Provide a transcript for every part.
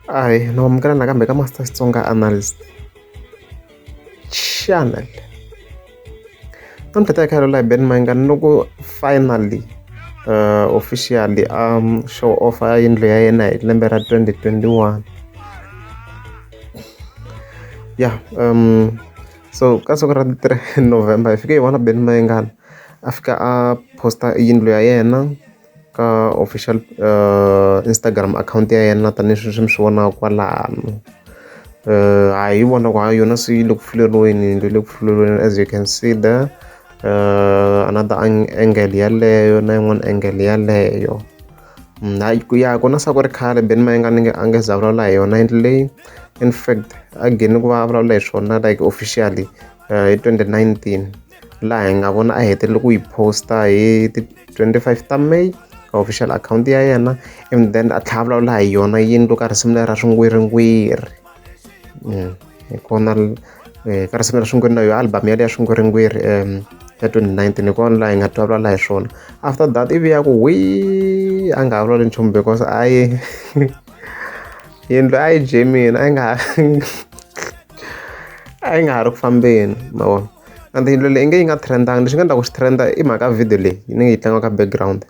Ahee na amukela nakambe ka Master Xitsonga Analyst Channel. Namuntlha ta hi kha hi la hi Ben Mayengani loko finally officially a show off a yindlu ya yena hi lembe ra 2021. Ya so ka siku ra ti 3 November hi fike hi vona Benny Mayengani a fika a post-a yindlu ya yena ka official Instagram akhawunti ya yena tanihi sweswi mi swi vonaka kwalano. Ha yi vona ku ha yona se yi le ku fuleriweni yindlu yi le ku fuleriweni as you can see there another angle yaleyo na yin'wana angle yaleyo. Hayi ku ya ku na se ku ri khale Benny Mayengani a nge za a vulavula hi yona yindlu leyi in fact a gine ku va a vulavula hi swona like officially hi 2019 laha hi nga vona a hetelele ku yi post-a hi ti 25 ta May ka official akhawunti ya yena and then a tlhela a vulavula hi yona yindlu ka risimu leri ra swingwiringwiri hi kona ka risimu ra swingwiri na yo album yaleyo ya swingwiringwiri ya 2019 hi kona laha hi nga twa vulavula hi swona after that ivi ya ku hwii a nga ha vulavuli nchumu because a yi yindlu a yi jemile a yi nga ha a yi nga ha ri ku fambeni ma vona and yindlu leyi i nge yi nga trend-angi lexi nga endla ku xi trend-a i mhaka video leyi ni yi tlangaka ka background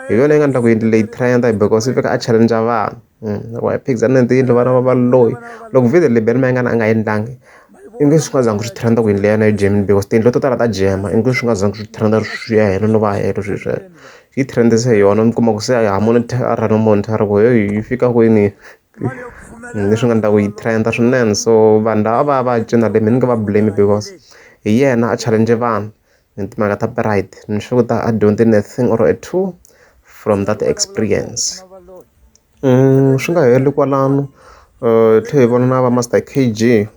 hi yona yi nga endla ku yindlu leyi trend-a because yi fika a challenge vanhu wa yi phikizana na tiyindlu vana va valoyi loko video leyi Benny Mayengani a nga endlangi i nge swi nga zangi swi trend-a ku yindlu ya yena yi jemile because tiyindlu to tala ta jema i nge swi nga zangi swi trend-a swi ya helo no va helo swilo sweswo yi trend-ise hi yona mi kuma ku se ha monitor no monitor ku heyi yi fika kwini leswi nga endla ku yi trend-a swinene so vanhu lava va va cina le mina ni nge va blame because hi yena a challenge vanhu hi timhaka ta pride ni sure ku ta a dyondzile a thing or a two from that experience. Swi nga heli kwalano hi tlhela hi vona na va Master K_G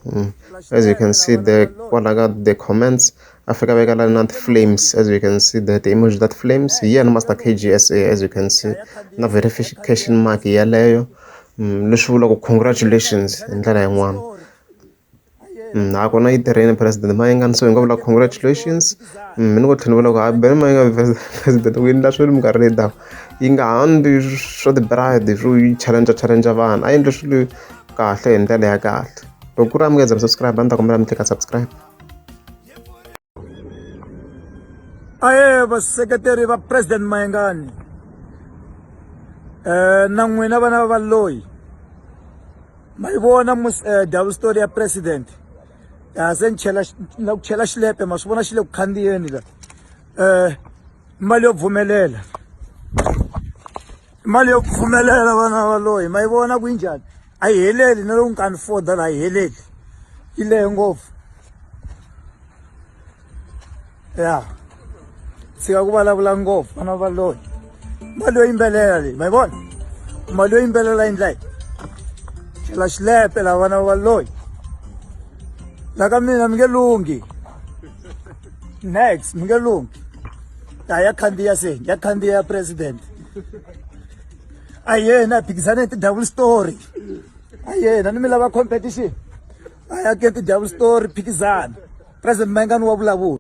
as you can see there kwala ka the comments a fika a veka la na ti-flames as you can see there ti-emoji ta ti-flames hi yena Master K_G S_A as you can see na verification mark yeleyo leswi vulaka congratulations hi ndlela yin'wani nakona yi tirhile president Mayengani so hi nga vula congratulations ni ngo tlhela ni vula ku hayi Benny Mayengani president u endla swilo minkarhi leyi taka yi nga ha ndli swo ti-bride swo yi challenge challenge vanhu a endli swilo kahle hi ndlela ya kahle loko ku ri a mi nge za mi subscribe a ni ta kombela mi tlika subscribe. Ahee vaseketeri va president Mayengani na n'wina vana va valoyi ma yi vona mus double story ya president ya se ni chela na ku chela xilepe ma swi vona xi le ku khandziyeni la mali yo pfumelela mali yo pfumelela vana va loyi ma yi vona ku yi njhani a yi heleli na loko ni foda la a yi heleli yi lehe ngopfu ya tshika ku vulavula ngopfu vana va loyi mali yo yimbelela leyi ma yi vona mali yo yimbelela yi ndla yi chela xilepe la vana va loyi la ka mina mi nge lunghi next mi nge lunghi ya ya khandziya se ya khandziya ya president a yena phikizana hi ti-double story a yena ni mi lava competition a ya ke ti-double story phikizana president Mayengani wa vulavula.